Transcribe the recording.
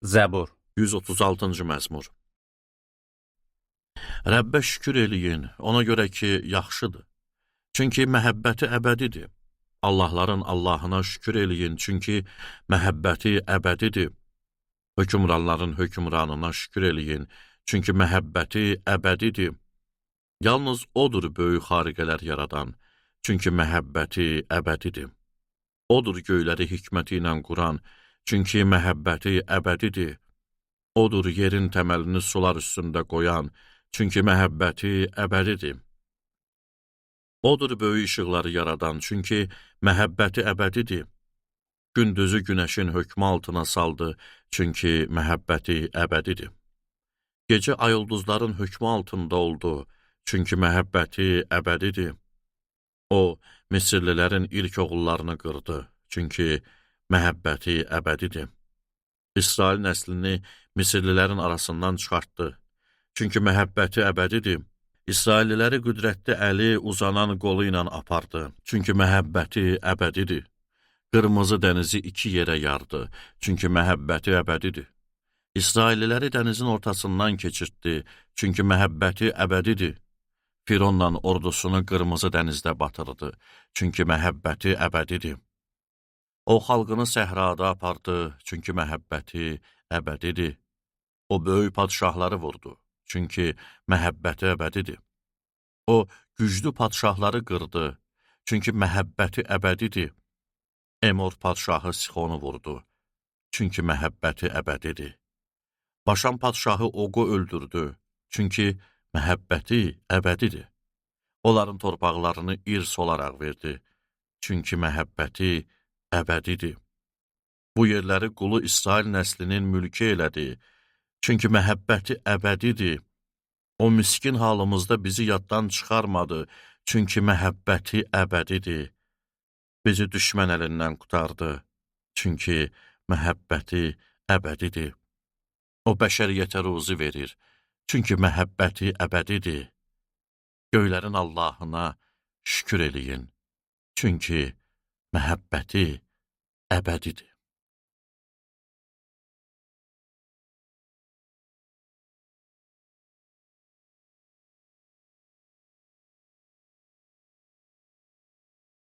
Zəbur 136-cı məzmur. Rəbbə şükür eləyin, ona görə ki, yaxşıdır. Çünki məhəbbəti əbədidir. Allahların Allahına şükür eləyin, çünki məhəbbəti əbədidir. Hökmranların hökmranına şükür eləyin, çünki məhəbbəti əbədidir. Yalnız odur böyük xariqələr yaradan, çünki məhəbbəti əbədidir. Odur göyləri hikməti ilə quran, çünki məhəbbəti əbədidir. Odur yerin təməlini sular üstündə qoyan, çünki məhəbbəti əbədidir. Odur böyük işıqları yaradan, çünki məhəbbəti əbədidir. Gündüzü günəşin hökmü altına saldı, çünki məhəbbəti əbədidir. Gecə ayulduzların hökmü altında oldu, çünki məhəbbəti əbədidir. O, Misirlilərin ilk oğullarını qırdı, çünki məhəbbəti əbədidir. İsrail nəslini Misirlilərin arasından çıxartdı, çünki məhəbbəti əbədidir. İsrailliləri qüdrətli əli uzanan qolu ilə apardı, çünki məhəbbəti əbədidir. Qırmızı dənizi iki yerə yardı, çünki məhəbbəti əbədidir. İsrailliləri dənizin ortasından keçirtdi, çünki məhəbbəti əbədidir. Fironla ordusunu qırmızı dənizdə batırdı, çünki məhəbbəti əbədidir. O xalqını səhrada apardı, çünki məhəbbəti əbədidir. O böyük padşahları vurdu, çünki məhəbbəti əbədidir. O güclü padşahları qırdı, çünki məhəbbəti əbədidir. Emor padşahı Sixonu vurdu, çünki məhəbbəti əbədidir. Başan padşahı Oqu öldürdü, çünki məhəbbəti əbədidir. Onların torpaqlarını irs olaraq verdi, çünki məhəbbəti əbədidir. Bu yerləri qulu İsrail nəslinin mülkü elədi, çünki məhəbbəti əbədidir. O miskin halımızda bizi yaddan çıxarmadı, çünki məhəbbəti əbədidir. Bizi düşmən əlindən qurtardı, çünki məhəbbəti əbədidir. O bəşəriyyətə ruzi verir, çünki məhəbbəti əbədidir. Göylərin Allahına şükür eləyin, çünki məhəbbəti əbədidir.